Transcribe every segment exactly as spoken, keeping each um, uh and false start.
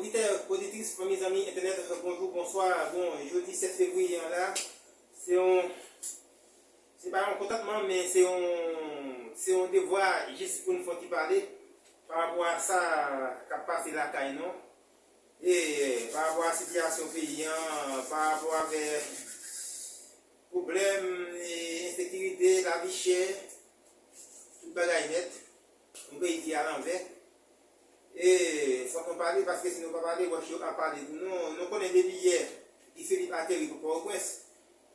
Oditè, oditris, fanmi, zanmi entènèt, bonjou, bonswa. Bon, jodi sèt fevriye an la, se yon, se pa yon kontantman, men se yon, se yon devwa jis pou n fè yon ti pale pa rapò a sa k ap pase lakay nou. E pa rapò a sitiyasyon peyi an, pa rapò avèk pwoblèm e ensekirite, lavi chè, tout bagay nèt, yon peyi ki alanvè. E fòk nou pale, paske si nou pa pale, wòch yo ap pale pou nou. Nou konnen depi yè, Guy Philippe ateri pou Pòtoprens.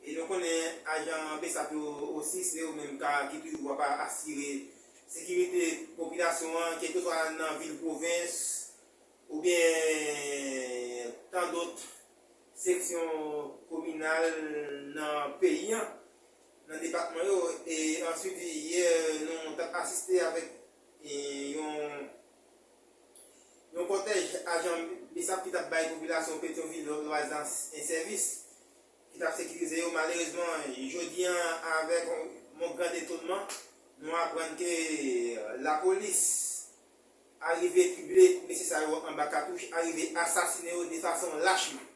E nou konnen ajan BSAP yo osi, se yo menm ka, ki toujou ap asire sekirite popilasyon an, kèlkeswa nan vil, pwovens, oubyen tan dòt seksyon kominal nan peyi an, nan depatman yo. E answit, yè, nou t ap asiste avèk, e, yon, yon kòtèj ajan BSAP ki t ap bay popilasyon Petyonvil, Lwazan, en sèvis, ki t ap sekirize yo. Malerezman, jodi an, avèk yon gran etonman, nou aprann ke lapolis arive trible mesye sa yo anba katouch, arive asasine yo de fason lachman.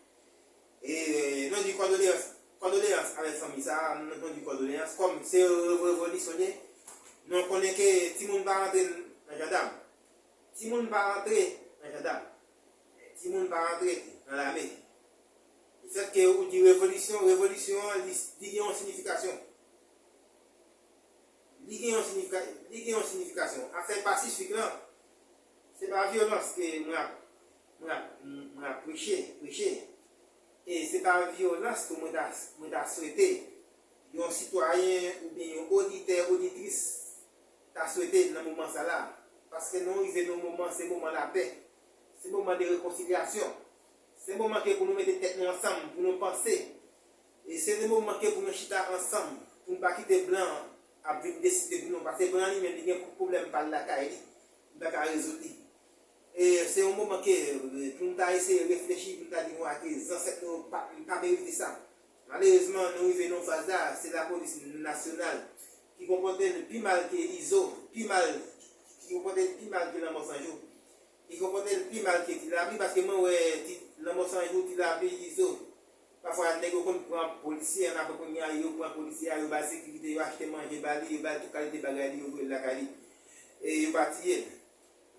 E nou di kòdoleyans, kòdoleyans avèk fanmi sa a, nou di kòdoleyans, kòm se revo-, revolisyon li ye. Nou konnen ke timoun pa rantre nan jandam. Timoun pa rantre nan jandam. Timoun pa rantre nan lame. Lefètke ou di revolisyon, revolisyon an, li, li gen yon siyifikasyon. Li gen yon siyifika-, li gen yon siyifikasyon. Afè pasifik lan, se pa vyolans ke mwen ap, mwen ap, mwen ap preche, preche. E se pa vyolans tou mwen ta, mwen ta swete yon sitwayen oubyen yon oditè, oditris ta swete nan moman sa la. Paske nou rive nan moman, se moman lapè, se moman de rekonsilyasyon, se moman ke pou nou mete tèt nou ansanm, pou nou panse. E se de moman ke pou nou chita ansanm, pou nou pa kite blan ap vin deside pou nou. Paske blan li menm, li gen pwoblèm pa l lakay li, li pa ka rezoud li. E se yon moman ke, e, pou nou ta eseye reflechi, pou nou ta di, "Bon, ake zansèt nou pa, pa merite sa." Malerezman, nou rive nan faz la, se lapolis nasyonal ki konpòte l pi mal ke Izo, pi mal, ki konpòte l pi mal ke Lanmò San Jou. Li konpòte l pi mal ke Ti Lapli, paske mwen wè Ti, Lanmò San Jou, Ti Lapli, Izo. Pafwa, nèg yo konn pran polisye an, apre kounye a, yo pran polisye a, yo ba l sekirite, yo achte manje ba li, yo ba l tout kalite bagay li, yo voye l lakay li. E yo pa tiye l.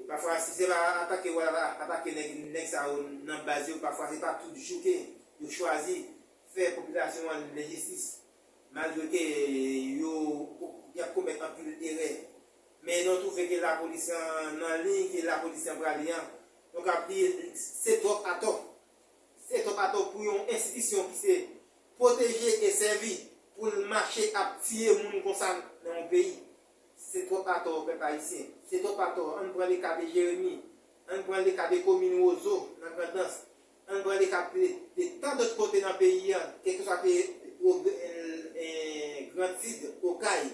E pafwa, si se pa atake, w a atake nèg, nèg sa yo nan baz yo, pafwa, se pa tout jou ke yo chwazi fè popilasyon an lenjistis, malgre ke yo, y ap komèt anpil erè. Men nou twouve ke lapolis an nan liy ke lapolis an prale an. Donk, ap di, se twòp atò. Se twòp atò pou yon enstitisyon ki se pwoteje e sèvi pou l mache ap tiye moun konsa nan yon peyi. Se twòp atò, pèp ayisyen. Se twòp atò. Ann pran le ka de Jeremi. Ann pran le ka de komin Wozo, nan Grandans. Ann pran le ka de, de tan dòt kote nan peyi a, kèlkeswa ke o, e, e, Grand Sid, Okay,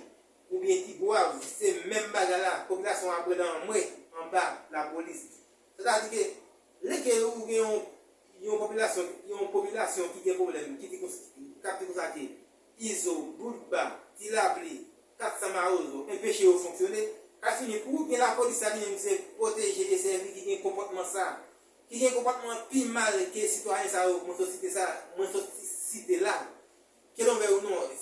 oubyen Tigwav, se menm bagay la. Popilasyon an ap pran anmwe anba lapolis. Sètadi ke, lè ke ou gen yon, yon popilasyon, yon popilasyon ki gen pwoblèm, ki di kons-, k ap di konsa ke Izo, Boulba, Ti Lapli, kat san Mawozo, enpeche yo fonksyone, ka fini pou gen lapolis sa li menm se pwoteje e sèvi ki gen konpòtman sa, ki gen konpòtman pi mal ke sitwayen sa yo, mwen sot site sa, mwen sot site la. Ke l anvè ou non,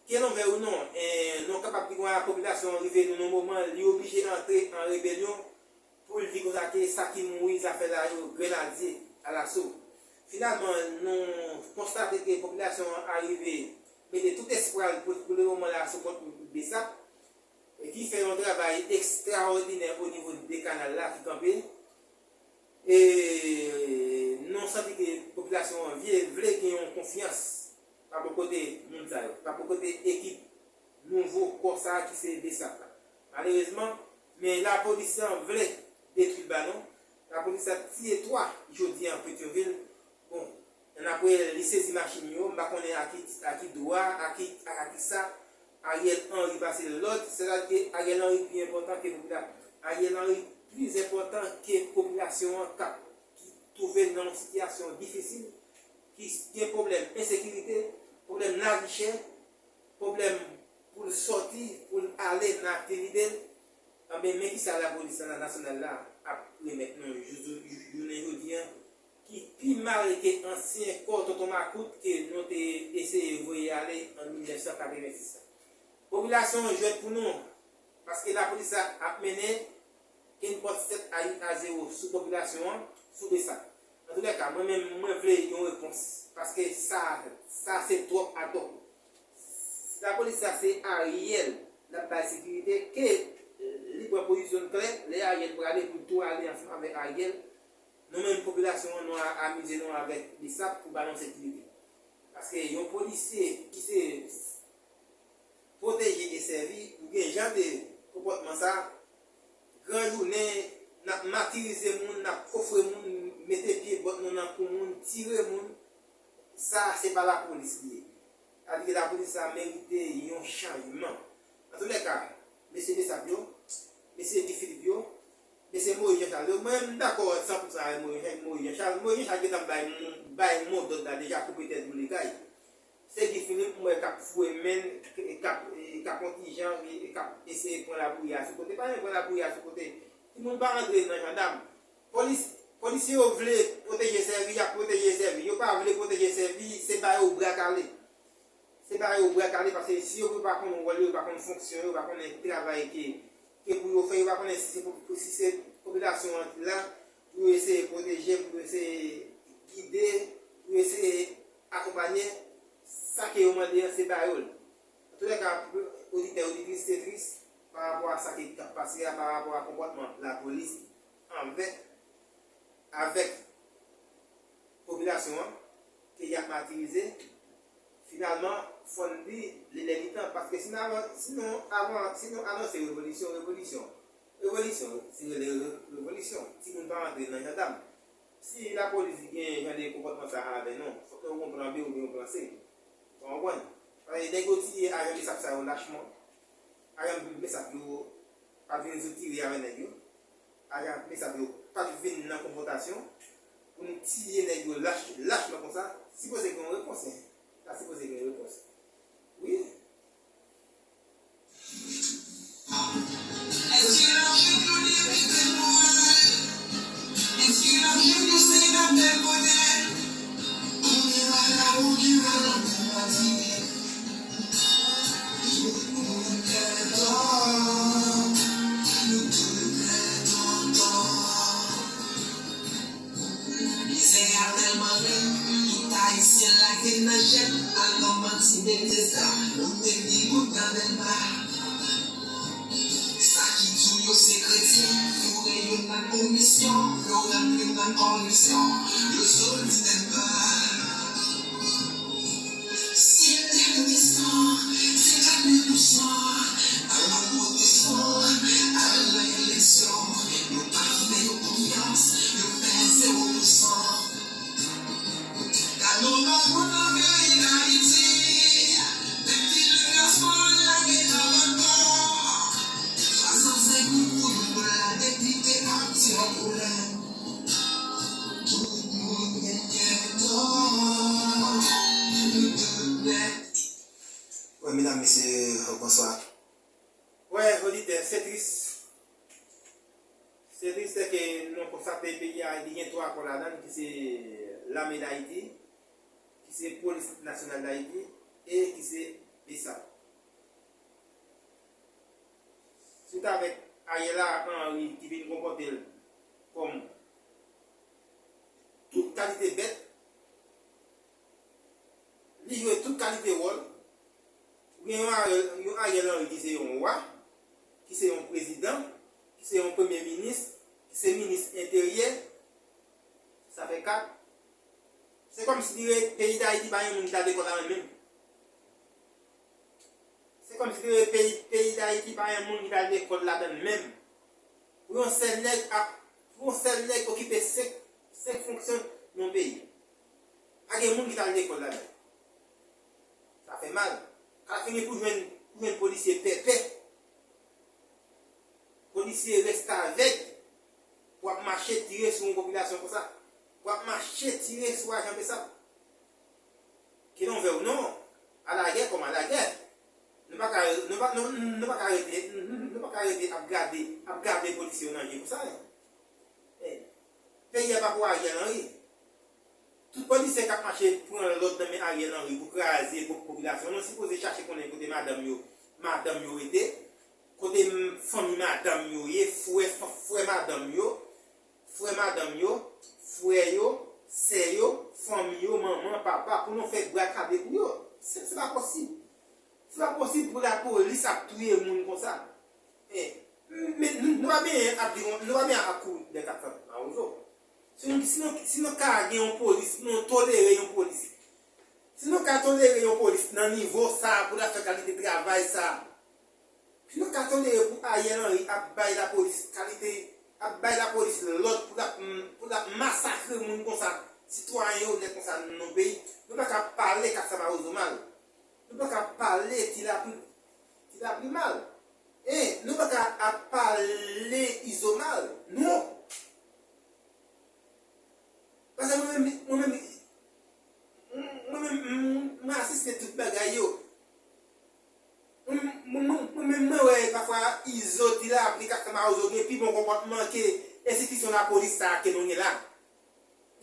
ke l anvè ou non, e, nou kapab di konsa popilasyon an rive nan yon moman, li oblije antre an rebelyon, pou l di konsa ke sa ki mouri zafè la yo, grenadye alaso. Finalman, nou konstate ke popilasyon an arive mete tout espwa l pou, pou le moman la sou kont BSAP, e ki fè yon travay ekstraòdinè o nivo de kanal la ki kanpe. E nou santi ke popilasyon an vye vle gen yon konfyans pa bò kote moun sa yo, pa bò kote ekip nouvo kò sa a ki se BSAP la. Malerezman, men lapolis lan vle detwi l ba nou. Lapolis la tiye twa jodi an Petyonvil. Bon, ann apre li sezi machin yo, m pa konnen a ki, a ki dwa, a ki, a ki sa, Ariel Henry pase lòd, sètadi ke Ariel Henry pi enpòtan ke popilasyon. Ariel Henry plis enpòtan ke popilasyon an k ap, ki twouve l nan yon sitiyasyon difisil, ki gen pwoblèm ensekirite, pwoblèm lavi chè, pwoblèm pou l sòti, pou l ale nan aktivite l. Anben, men kisa lapolis la nasyonal la ap remèt nou jou- jou- jounen jodi a, ki pi mal ke ansyen kò Tonton Makout ke nou te eseye voye ale an mil nèf san katrevensis la. Popilasyon an jwèt pou nou, paske lapolis la ap mennen kenpòt sèt a uit a zewo sou popilasyon an, sou Bsap. Antoulèka, mwen menm, mwen vle yon repons, paske sa, sa se twòp atò. Si lapolis la se Ariel l ap bay sekirite, ke li pran pozisyon l klè, lè Ariel prale pou l tou ale ansanm avèk Ariel, nou menm popilasyon an, nou a amize nou avèk Bsap pou ba nou sekirite. Paske yon polisye ki se pwoteje e sèvi, ou gen jan de konpòtman sa, gran jounen, n ap matirize moun, n ap kofre moun, mete pye bòt nou nan kou moun, tire moun, sa se pa lapolis li ye. Sa vle di ke lapolis la merite yon chanjman. Antoulèka, mesye Bsap yo, mesye Guy Philippe yo, mesye Moïse Jean Charles yo, mwen m dakò san pousan avèk Moïse Jean- Moïse Jean Charles. Moïse Jean Charles gentan bay, bay modòd la deja, koupe tèt boule kay. Se Guy Philippe m wè k ap foure men l, k ap, k ap yon ti jan, k ap eseye pran labouya sou kote. Pa janm pran labouya sou kote. Timoun pa rantre nan jandam. Polis, polisye yo vle pwoteje sèvi, y ap pwoteje sèvi. Yo pa vle pwoteje sèvi, se ba yo bra kale. Se ba yo bra kale, paske si yo pa konn wòl yo, yo pa konn fonksyon yo, yo pa konnen travay ke, ke pou yo fè, yo pa konnen si se pou, si se popilasyon an ki la pou yo eseye pwoteje, pou yo eseye gide, pou yo eseye akonpanye, sa ke yo mande an, se ba yo l. Antoulèka, oditè, oditris, se tris pa rapò a sa ki ap pase a, pa rapò a konpòtman lapolis anvè, avèk popilasyon an, ke y ap matirize, finalman, fò n di, li lè li tan, paske si nou avan, si nou avan, si nou anonse revolisyon, revolisyon, revolisyon, se rele re- revolisyon, timoun pa rantre nan jandam. Si lapolis gen jan de konpòtman sa a avè nou, fòk yo gen yon plan B oubyen yon plan C. Ou konprann? Paske nèg yo tiye ajan Bsap sa yo lachman. Ajan Bsap yo pa t vin sou tire avèk nèg yo. Ajan Bsap yo pa t vin nan konfwontasyon pou nou tiye nèg yo lach, lachman konsa. Sipoze gen yon repons, en. Sa sipoze gen yon repons. Wi. Èske lòt jou nou devite moral? Èske lòt jou nou senatè bonè? Kounye a la ou ki va nan pati. Tout moun gen tò. Nou tout gen tonton. Mizè a tèlman rèd, tout ayisyen lage nan jèt, al nan manti mete sa, ou te di moun nan Dèlma. Sa ki di w yo se kretyen, foure yo nan komisyon, yo rantre nan kòripsyon, yo sot li Dèlma. Si m te pwotestan, se kat mil pou san, al nan pwotestan, al nan eleksyon, nou pa fè yo konfyans, yo fè zewo pou san. Gade yon lòt moun nan peyi Dayiti, depi le diaspora lage travay pa, twa san senk moun pou yon dola depite ap tire pwoblèm. Tout moun gen kè tò, nou tout nèt. Wi, medam, mesye, bonswa. Wi, oditè, se tris. Se tris ke nou konstate peyi a, li gen twa kò ladan l, ki se Lame Dayiti, ki se Polis Nasyonal Dayiti, e ki se Bsap. Swit avèk Ariel Henry ki vin konpòte l kòm tout kalite bèt, li jwe tout kalite wòl. Ou gen yon Ariel, yon Ariel Henry ki se yon wa, ki se yon prezidan, ki se yon premye minis, ki se minis enteryè. Sa fè kat. Se kòmsi li re- peyi Dayiti pa gen moun ki t al lekòl ladan l menm. Se kòmsi li re- peyi, peyi Dayiti pa gen moun ki t al lekòl ladan l menm. Pou yon sèl nèg ap, pou yon sèl nèg okipe senk, senk fonksyon nan yon peyi. Pa gen moun ki t al lekòl ladan l. Sa fè mal. Ka fini pou jwenn, pou jwenn polisye pèpè. Polisye restavèk pou ap mache tire sou yon popilasyon konsa. Pou ap mache tire sou ajan Bsap. Ke nou vle ou non, alagè kòm alagè. Nou pa ka, nou pa, nou, nou pa ka rete, nou pa ka rete ap gade, ap gade polisye yo nan je konsa. Peyi a pa pou Ariel Henry. Tout polisyè k ap mache pran lòd nan men Ariel Henry pou kraze po- popilasyon, nou sipoze chache konnen kote madanm yo, madanm yo rete, kote m- fanmi madanm yo ye, frè, frè madanm yo, frè madanm yo, frè yo, sè yo, fanmi yo, manman, papa, pou nou fè bra kale pou yo. Se, se pa posib. Se pa posib pou lapolis ap touye moun konsa. Eh, men nou, nou pa benyen ap di, nou pa benyen ap kouri dèyè kat san Mawozo. Si nou, si nou, si nou ka gen yon polis, nou tolere yon polis. Si nou ka tolere yon polis nan nivo sa a pou l ap fè kalite travay sa a, si nou ka tolere pou Ariel Henry ap bay lapolis kalite, ap bay lapolis lòd pou l ap, pou l ap masakre moun konsa, sitwayen onèt konsa nan yon peyi, nou pa ka pale kat san Mawozo mal. Nou pa ka pale Ti Lapli, Ti Lapli mal. E, nou pa ka ap pale Izo mal. Non. Paske mwen menm, mwen menm, mwen menm, m- mwen asiste tout bagay yo. Mwen, mwen, mwen, mwen menm, mwen wè pafwa Izo, Ti Lapli, kat san Mawozo gen pi bon konpòtman ke enstitisyon lapolis sa a ke nou gen la.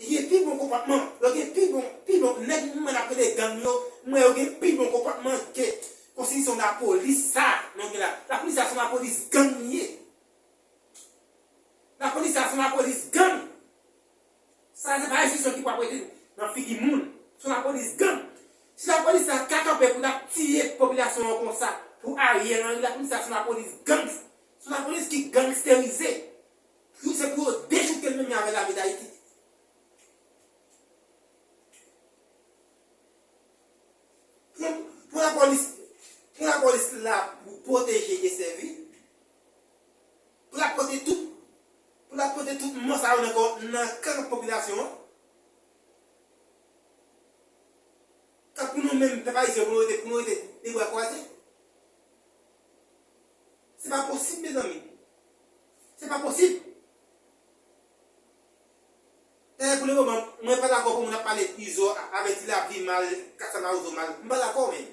Li gen pi bon konpòtman. Yo gen pi bon, pi bon. Nèg mwen ap rele gang yo, mwen yo gen pi bon konpòtman ke konstitisyon lapolis sa a nou gen la. Lapolis sa a se yon lapolis gang li ye. Lapolis sa a se yon lapolis gang. Sa se pa enstitisyon ki pou ap rete nan figi moun. Se yon lapolis gang. Si lapolis sa a ka kanpe pou l ap tiye popilasyon an konsa, pou Ariel Henry, lapolis sa a se yon lapolis gang. Se yon lapolis ki gangsterize. Pou se pou yo dechouke l menm jan avè lame Dayiti. Pou, pou lapolis, pou lapolis la pou pwoteje e sèvi, pou l ap pote tout, pou l ap pote tout mò sa yo nan kò, nan kan popilasyon an. Kap pou nou menm, pèp ayisyen, pou nou rete, pou nou rete de bra kwaze. Se pa posib, mezanmi. Se pa posib. Dayè, pou le moman, mwen pa dakò pou moun ap pale Izo a- avè Ti Lapli mal, kat san Mawozo mal. M pa dakò, menm.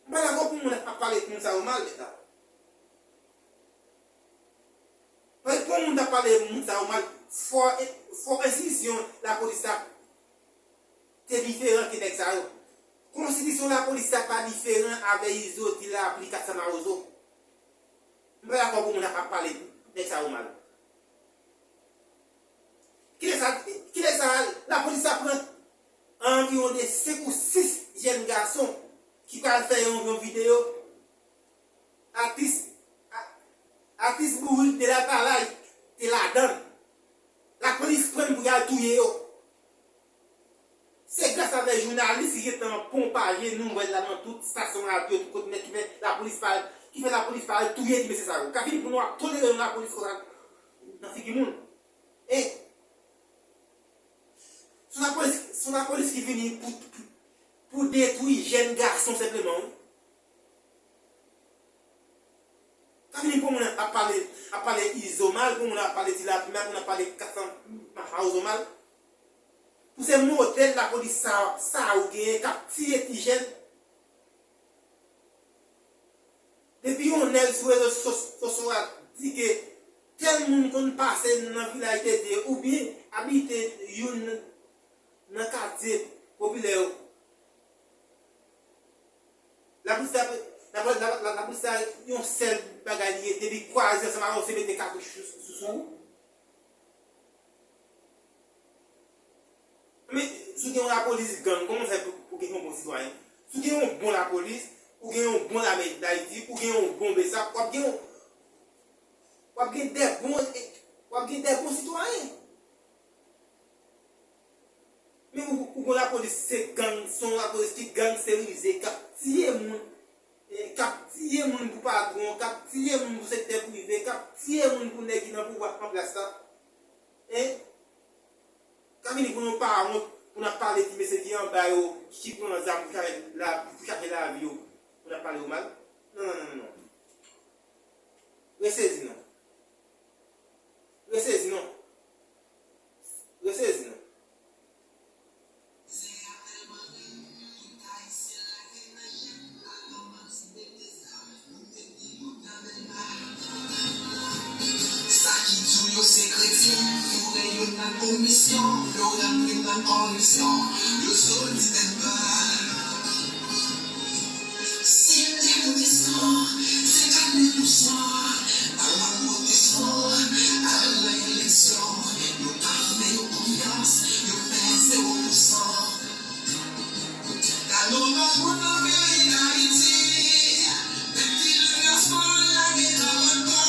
M pa dakò pou moun ap pale moun sa yo mal, mèt la. Paske pou moun ta pale moun sa yo mal, fò, fò enstitisyon lapolis la te diferan ke nèg sa yo. Konstitisyon lapolis la pa diferan avè Izo, Ti Lapli, kat san Mawozo. M pa dakò pou moun ap pale nèg sa yo mal. Kilè sa, kilè sa lapolis la pran anviwon de senk ou sis jèn gason ki pral fè yon, yon videyo. Atis, a- atis bourik de la palay te ladan. Lapolis pran pou y al touye yo. Se gras avè jounalis ki gentan pwopaje nouvèl la nan tout estasyon radyo, tout kote nèt ki fè lapolis pa, ki fè lapolis pa al touye ti mesye sa yo. Ka fini pou nou ap tolere yon lapolis konsa nan figi moun. E, se yon lapolis, se yon lapolis ki vini pou, pou, pou detwi jèn gason senpleman, wi. Ka vini pou moun ap pale, ap pale Izo mal, pou moun ap pale Ti Lapli mal, pou moun ap pale kat san Mawozo mal. Pou se modèl lapolis sa, sa ou genyen k ap tiye ti jèn. Depi yon nèg sou rezo so- sosyo a di ke tèl moun konn pase nan vilaj tete oubyen abite youn nan katye popilè yo, lapolis la, lapolis la, lapolis la, yon sèl bagay li ye, depi kwaze ansanm avè w, se mete katouch sou, sou, sou ou. Men, si w gen yon lapolis gang, kòman w fè pou, pou gen yon bon sitwayen? Si w gen yon bon lapolis, ou gen yon bon lame Dayiti, ou gen yon bon besap, w ap gen yon, w ap gen de bon, w ap gen de bon sitwayen. Men ou, ou gen yon lapolis, se gang, se yon lapolis ki gangsterize, k ap tiye moun, e, k ap tiye moun pou patwon, k ap tiye moun pou sektè prive, k ap tiye moun pou nèg ki nan pouvwa an plas la. E, Ka vini pou nou pa wont, pou n ap pale ti mesye ki anba yo, ki pran zam pou chache la, pou chache lavi yo, pou n ap pale yo mal? Non, non, non, non, non. Resezi non. Resezi non. Resezi non. Sa ki di w yo se kretyen, yo Yo nan komisyon, yo rantre nan komisyon, yo soti tèt ba. Si m te monte san, senkantnèf pousan, al nan pwoteksyon, al nan eleksyon, yo pa fè yo konfyans, yo fè zewo pousan. Gade yon lòt moun nan peyi Dayiti, depi le dyaspora lage nan lòt bò.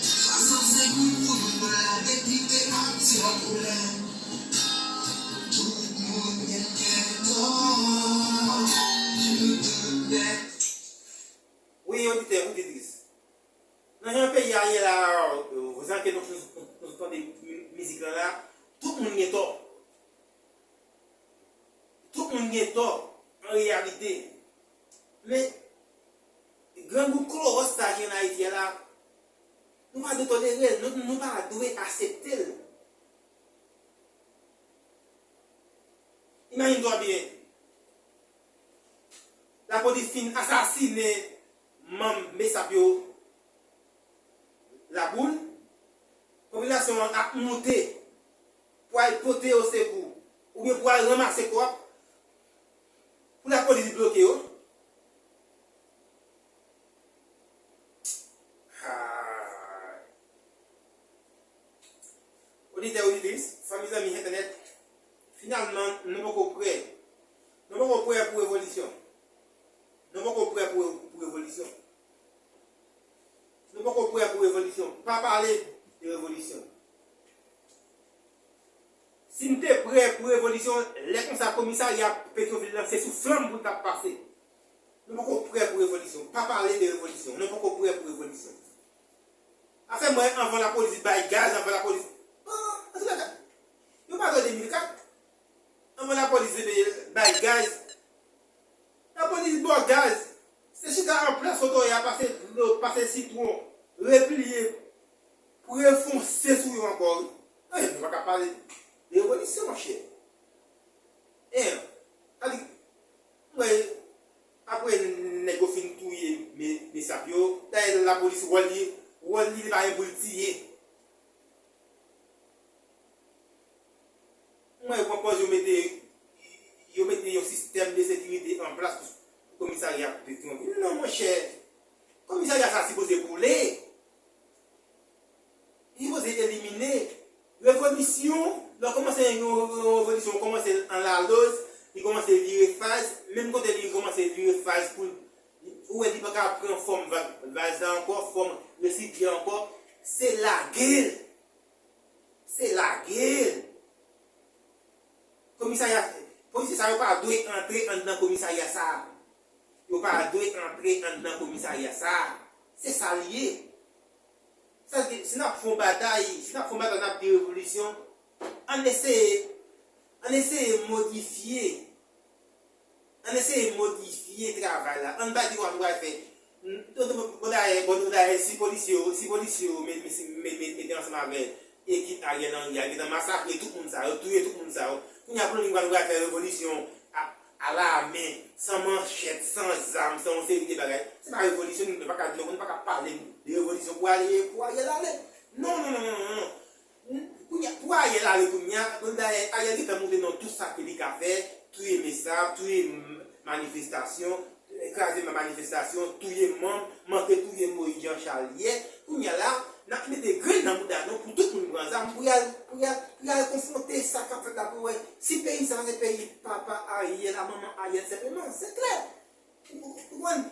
Swasannsenk moun pou yon dola, depite ap di yon pwoblèm. Tout moun genyen tò, nou tout nèt. Wi, oditè, oditris. Nan jan peyi a ye la, jan ke nou, nou, nou tande mi-, mizik lan la, tout moun gen tò. Tout moun gen tò, an reyalite. Men, grangou klowòs sa ki ann Ayiti a la, nou pa dwe tolere l, nou, nou pa dwe aksepte l. Imajine twa byen, lapolis fin asasinen manm BSAP yo Laboul, popilasyon an ap moute pou al pote yo sekou, oubyen pou al ranmase kò, pou lapolis bloke yo. Hay. Oditè, oditris, fanmi, zanmi entènèt, finalman, nou poko prè. Nou poko prè pou revolisyon. Nou poko prè pou, pou revolisyon. Nou poko prè pou revolisyon. Pa pale de revolisyon. Si n te prè pou revolisyon, lè konsa komisarya Petyonvil lan se sou flanm pou l t ap pase. Nou poko prè pou revolisyon. Pa pale de revolisyon. Nou poko prè pou revolisyon. Afè mwen, anvan lapolis bay gaz, anvan lapolis, ah, antre la, yo pa de mil kat. Anvan lapolis bay gaz, lapolis ba w gaz. Se chita an plas oto a, pase dlo, pase sitwon, repliye pou refonse sou yo ankò, wi. Anyen, nou pa ka pale de revolisyon, monchè. En, sa di, mwen, apre nèg yo fin touye me-, mesap yo, dayè lapolis, wòl li, wòl li, li pa gen pou l tiye. Mwen, yo pran pòz, yo mete, yo mete yon sistèm de sekirite an plas pou komisarya Petyonvil. Non, monchè, komisarya sa sipoze boule. Li sipoze elimine. Revolisyon, lè w kòmanse yon, yon revolisyon, ou kòmanse l an laloz, li kòmanse vire faz, menm kote li kòmanse vire faz pou, ou wè li pa ka pran fòm va-, vaz la ankò, fòm resipyan ankò, se lage l. Se lage l. Komisarya, polisye sa yo pa dwe antre anndan komisarya sa. Yo pa dwe antre anndan komisarya sa. Se sa l ye. Sa vle di, si n ap fè yon batay, si n ap fè yon batay, n ap di revolisyon, ann eseye, ann eseye modifye, ann eseye modifye travay la. Ann pa di kòman nou pral fè. N-, n-, n-, bon, dayè, bon, dayè, si polisye yo, si polisye yo me-, me-, si me-, me-, mete ansanm avè ekip Ariel Henry a, gentan masakre tout moun sa yo, touye tout moun sa yo. Kounye a, pou nou di kòman nou pral fè revolisyon a, alamen, san manchèt, san zam, san yon seri de bagay. Se pa revolisyon, nou pa ka di, nou pa ka pale de revolisyon pou ale, pou Ariel ale. Non, non, non, non, non, non. Kounye a, pou Ariel ale kounye a, bon, dayè, Ariel gentan montre nou tout sa ke li ka fè, touye mesap, touye m-, manifestasyon, kraze manifestasyon, touye manm, manke touye Moïse Jean Charles yè. Kounye a la, n ap mete grenn nan bouda nou pou tout moun pran zam pou y al, pou y al, pou y al konfwonte sa k ap fèt la pou wè si peyi sa se peyi papa Ariel a, manman Ariel senpleman. Se klè. Ou, ou konprann?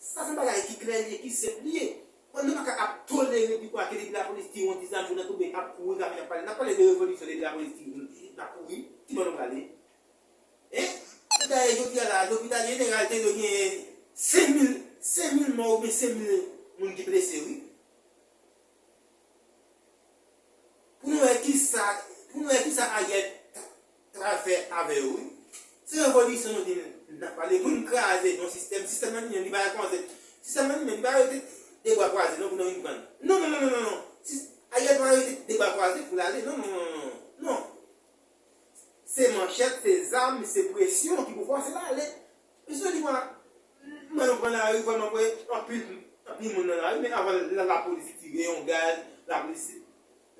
Sa se yon bagay ki klè li ye, ki senp li ye. Bon, nou pa ka ap tolere pi kwa ke depi lapolis tire yon ti zam pou nou tonbe ap kouri, k ap vin ap pale. N ap pale de revolisyon depi lapolis tire, n ap kouri. Ki bò nou prale? Hein? Dayè, jodi a la, lopital jeneral te dwe genyen senk mil, senk mil mò oubyen senk mil moun ki blese, wi. Pou nou wè kisa, pou nou wè kisa Ariel t-, t-, t-, pral fè avè yo, wi. Se revolisyon nou di n ap pale, pou n kraze yon sistèm, sistèm nan li menm, li pa kòmanse, sistèm nan li menm, li pa rete de bra kwaze, non, pou nou vin pran. Non, non, non, non, non, non. Si, Ariel pa rete de bra kwaze pou l ale, non, non, non, non, non. Non. Se manchèt, se zam, se presyon ki pou fòse l ale. Mesye, li pa, mwen, nou pran lari, vrèman vre, anpil, anpil moun nan lari, men avan la, lapolis tire yon gaz, lapolis,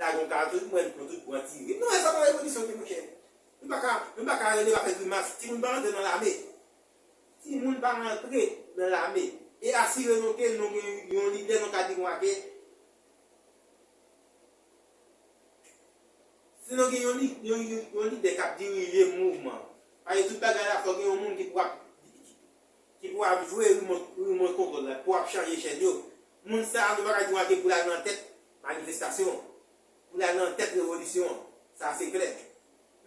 Lage yon katouch, mwen pran tout, pran tire. Non, e sa pa revolisyon, wi, monchè. Nou pa ka, nou pa ka rele pa fè grimas. Timoun pa rantre nan lame. Timoun pa rantre nan lame. E asire nou ke nou gen yon lidè nou ka di konsa ke si nou gen yon, li- yon, yon, yon lidè k ap dirije mouvman, paske tout bagay la, fò gen yon moun ki pou ap, ki pou ap jwe rimot, rimot kontwòl la, pou ap chanje chèn yo. Moun sa a, nou pa ka di konsa ke pou l al nan tèt manifestasyon, pou l al nan tèt revolisyon. Sa se klè.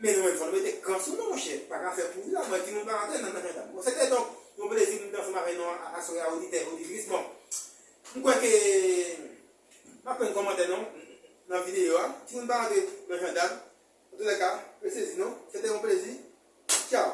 Men nou menm, fò nou mete kan sou nou, monchè. Pa ka fè pouri la, mwen, timoun pa rantre nan, nan jandam. Bon, se te donk yon plezi pou m te ansanm avèk nou a- aswè a, oditè, oditris. Bon, m kwè ke m ap pran kòmantè nou nan videyo a. Timoun pa rantre nan jandam. Antoulèka, resezi nou. Se te yon plezi. Tchaw.